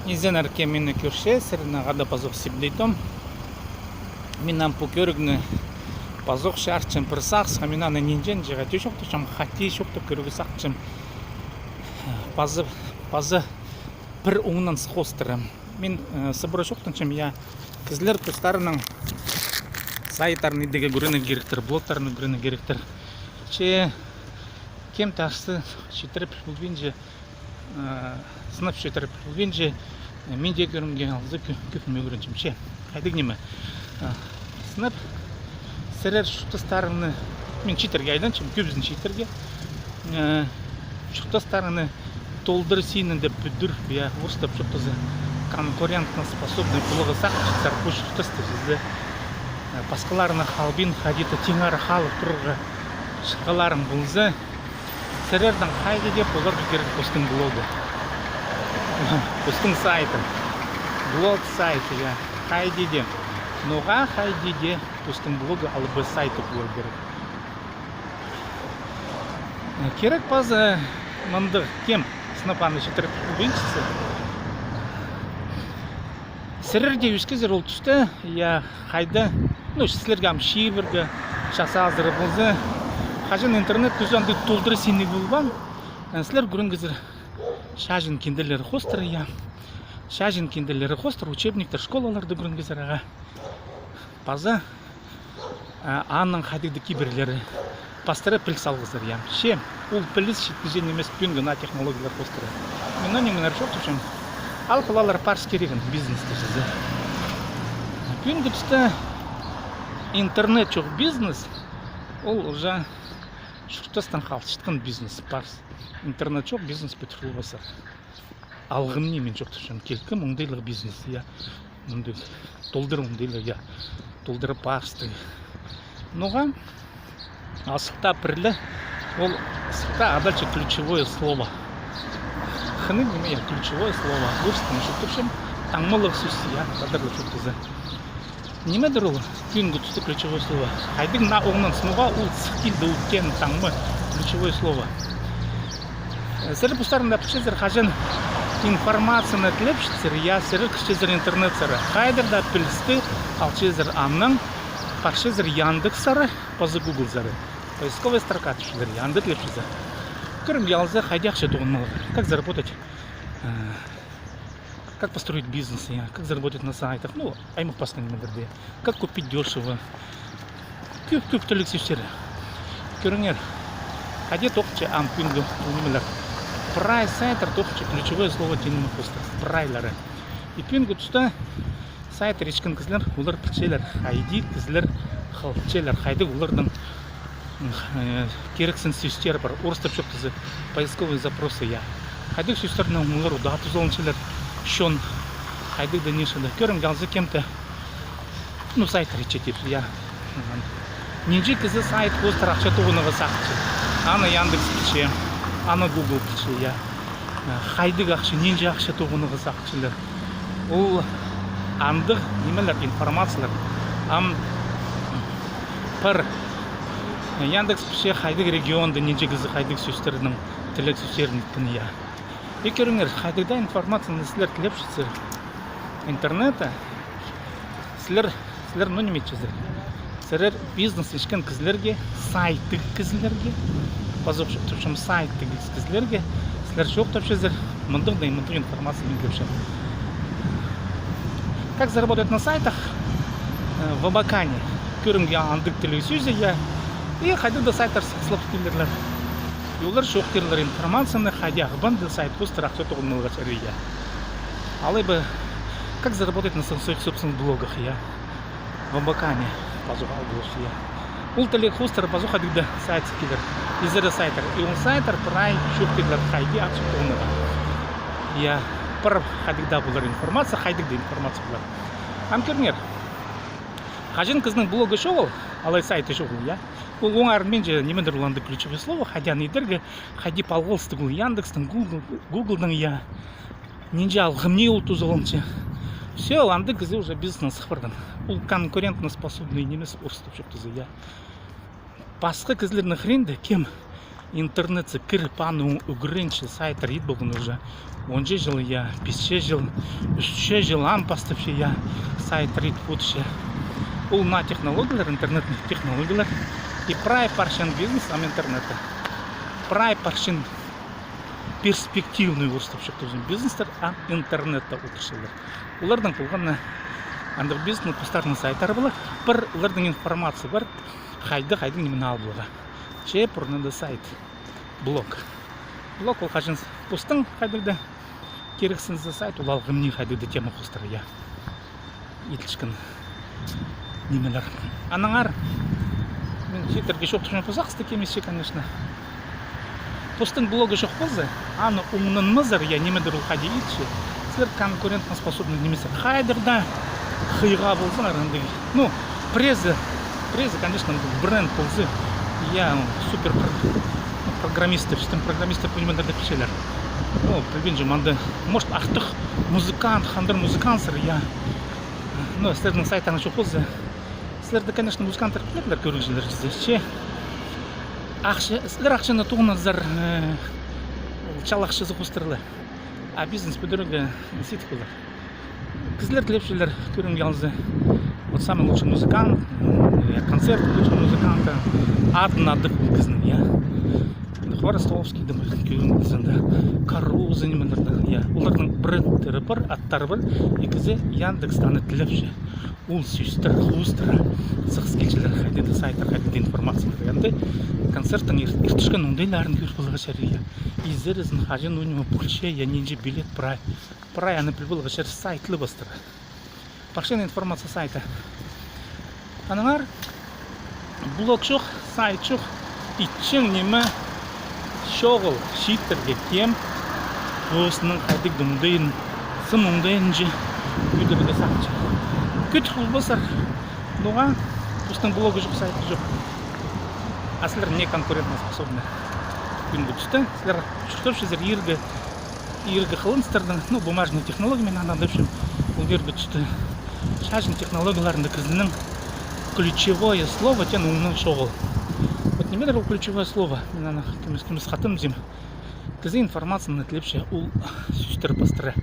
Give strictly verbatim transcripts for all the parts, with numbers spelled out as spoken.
Изеннер, кем мині кӧрче, сірернең хада пазох Сибдей Том. Мин ам пу кӧрігні пазох чарчам пір сағысха, мин аны нинҷе-нинҷе хати чоохтапчам, хати чоохтап кӧрерге сағынчам. Паза, паза пір оңнаныс хоостыра. Мин, э, сыбыра чоохтанчам, я, кізілер постарының сайттарын идерге кӧріне киректер, блогтарын кӧріне киректер. Че кем-де ачы читіріп полбинча, э, сынап читіріп полбинча, э, мин дее кӧрімге алза кӧ-, кӧп ниме ӱгренчем. Че хайдағ ниме. Э, сынап, сірер чуртастарыңны, мин читерге айланчам, кӧбізін читерге. Э, чуртастарыңны толдыра синін дее пӱдір, я, орыстап чоохтаза, конкурентноспособный поларға сағынчазар пу чуртаста чізе. Э, пасхаларны халбин, хайди-да тиңер халып турарға чыххаларың полза, сірернің хайди дее поларға кирек постың блогы. Постың сайты. Блог сайты, я. Хайди дее. Ноға хайди дее постың блогы алай ба сайты поларға кирек. Э, кирек паза мындағ, кем сынап аны читіріп полбинчазар. Сірер дее ӧскезер ол туста, я, хайда, ну, сірерге ам чибіргі часазыра полза, хаҷан интернет кӱзі андағ толдыра синніг полбаан, э, сірер кӧрінгезер чаҷын кинделер хоостыра, я. Чаҷын кинделер хоостыра, учебниктер, школаларда кӧрінгезер, аға. Паза, а, аның хайдағ-да кибірлері пастыра піл салғазар, я. Че ол піліс читпеҷең нимес пӱӱнгі наа технологиялар хоостыра. Мин аны ниме чоохтапчам. Ал палалар парыс кирегін бизнесте чізе. Пӱӱнгі туста интернет чох бизнес, ол уже чуртастаң халчатхан бизнес парыс. Интернет чох бизнес пӱдіріл полбассар. Алғым ниме чоохтапчам, килкім оңдайлығ бизнес, я. Мындағ толдыра оңдайлығ, я. Толдыра парыстығ. Ноға? А сылтаа пірле, ол сылтаа адалча ключевое слово. Хынығ ниме, я, ключевое слово. Орыстаң чоохтапчам, таңмалығ сӧс, я, тадар ла чоохтаза. Нимедір ол пӱӱнгі туста ключевое слово? Хайдағ наа оңнаныс, ноға ол сых килді, ол кем таңма ключевое слово? Э, сірер постарың даа пілчезер, хаҷан информацияны тілепчезер, я, сірер кірчезер интернет сари. Хайдар даа пілісті алчезер, аннаң парчезер Яндекс сари, паза Google сари. Поисковая строка тіпчелер, я, анда тілепчезер. Кӧрімге алза, хайди ахча тоғынмалар. Как заработать, э, как построить бизнес, я, как заработать на сайтах, ну, аймах пасха нимелерде. Как купить дёшево. Кӧп, кӧп тіліг сӧстер. Кӧріңер. Хайди тоғынча ам пӱӱнгі нимелер. Прай сайттар тоғынча ключевое слово тимнең хоостыра. Прайлары. И пӱӱнгі туста сайттар итчеткен кізілер, олар пілчелер, хайди кізілер халчалар, хайдағ оларның э, кирексін сӧстер пар, орыстап чоохтаза, поисковые запросы, я. Хайдағ сӧстернең олар удаа тузаланчалар, чон, хайдағ-да нишада. Кӧрімге алза кем-де, ну, сайттар итче тіп, я. Нинҷе кізі сайт хоостыра ахча тоғынарға сағынча. Аны Яндекс пілче, аны Google пілче, я. Э, хайдағ ахча, нинҷе ахча тоғынарға сағынчалар. Ол андағ нимелер, информациялар. Ам пір Яндекс пілче хайдағ регионда нинҷе кізі хайдағ сӧстернең, тілег сӧстерін иткен, я. И кӧріңер, хайдағ даа информацияны сірер тілепчезер интернетте, сірер, сірер, ну, ниме итчезер. Сірер бизнес итчеткен кізілерге, сайттығ кізілерге, пазох чоохтапчам, сайттығ кізілерге сірер чоохтапчезер, мындағ даа мындағ информация мин тілепчем. Как заработать на сайтах? Э, в Абакане. Кӧрімге андағ тіліг сӧзі, я. И хайдағ даа сайттар сылап килерлер. И олар чоохтирлар информацияны, хайди ағбанда сайт хоостыра ахча тоғынарға чарир, я. Алай ба, как заработать на своих собственных блогах, я. В Абакане пазох алғылыс, я. Ол тілег хоостыра пазох хайдағ даа сайт килер. Изере сайттар. И ол сайттар прай чоохтирлар, хайди ахча тоғынарға. Я, пір хайдағ даа полар информация, хайдағ даа информация полар. Ам кӧріңер. Хаҷан кізінің блогы чоғыл, алай сайты чоғыл, я. Ол оңарынминча, нимедір ол андағ ключевое слово, хайди аны идерге, хайди палғалыстығ ол Яндекстің, Google, Гуглдың, я. Нинҷе алғым ни ол тузаланча. Всё, ол андағ кізі уже бизнес сых парған. Ол конкурентноспособный нимес, орыстап чоохтаза, я. Пасха кізілернің хыринда кем интернетсер кіріп, аны ӱгренче, сайттар ит полған уже онҷа чыл, я, писче чыл, ӱсче чыл, ам пастапча, я, сайттар ит полча. Ол наа технологиялар, интернетный технологиялар. И прай парчан бизнес ам интернетте. Прай парчан перспективный, орыстап чоохтазам, бизнестер ам интернетте одырчалар. Оларның полған на андағ бизнес, постарының сайттары полар. Пір оларның информация пар, хайда хайдаң ниме алып аларға. Че пурнада сайт. Блог. Блог ол хаҷан постың хайдағ даа кирексінзе сайт, ол алғым ни хайдағ даа тема хоостыра, я. Итілчеткен нимелер. Аннаңар мин чииттерге чоохтапчам, пу сағыста кемісче, конечно. Постың блогы чох полза, аны оңнанмазар, я, нимедір ол хайди итче. Сірер конкурентноспособный нимессер. Хайдағ даа хыйға ползаңар, андағ, ну, пірезі, пірезі, конечно, бренд полза, я, супер программисттер, пістің программисттер пу нимелерні пілчелер. Ну, пілбинчем, анда, может, артых музыкант, хандыр музыкантсыр, я. Ну, сірернің сайттарың чох полза, сірерді, конечно, музыканттар пілерлер, кӧрігҷілер, че. Ахча, сірер ахчаны тоғынарзар, э, чал ахчазы хоостыра ла. А бизнес пӱдірерге сидік полар. Кізілер тілепчелер кӧрімге алза, вот самый лучший музыкант, э, концерт лучшего музыканта, адын адап ол кізінің, я. Хворостовский, да, кӧрімге алза, да, Каруза нимелерні, я. Оларның брендтері пар, аттары пар, и кізі Яндекста аны тілепче. Ол сӧстер хоостыра сығыс килчелер, хайди даа сайттар, хайди даа информациялар. Анда концерттің ир-, иртірчеткен оңдайларын кӧр поларға чарир, я. Изерізін, хаҷан ниме полча, я, нинҷе билет, прай, прай аны піл поларға чарир сайт ла пастыра. Парчан информация сайты. Аннаңар блог чох, сайт чох, итчең ниме чоғыл, чииттерге кем позының хайдағ даа оңдайын, сын оңдайынҷа кӧдірерге сағынча. Кӧдір полбассар, ноға, постың блогы чох, сайты чох. А сірер не конкурентноспособный. Кӱнге тӱсті, сірер чуртапчазар иргі, иргі хылыныстардаң, ну, бумажный технология, мин аны адапчам, ол иргі тӱсті. Чачын технологияларында кізінің ключевое слово теен оңнаң чоғыл. Вот нимедір ол ключевое слово, мин аны кӧмес-кӧмес хатап тим. Кізі информацияны тілепче ол сӧстер пастыра.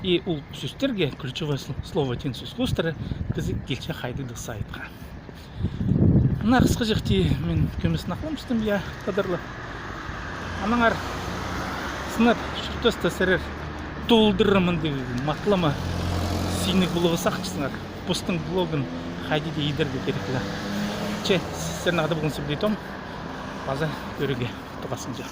И ол сӧстерге, ключевое сл-, слово теен сӧс хоостыра, кізі килче хайдағ даа сайтха. Мына хысхаҷахти мин кӧмес нахлам тӱстім, я, тадар ла. Аннаңар сынап чуртаста сірер толдыра мындағ матлама синніг поларға сағынчазыңар, постың блогын хайди даа идерге кирек ла. Че, сірернең хада полған Сибдей Том, паза кӧрерге тоғасханҷа.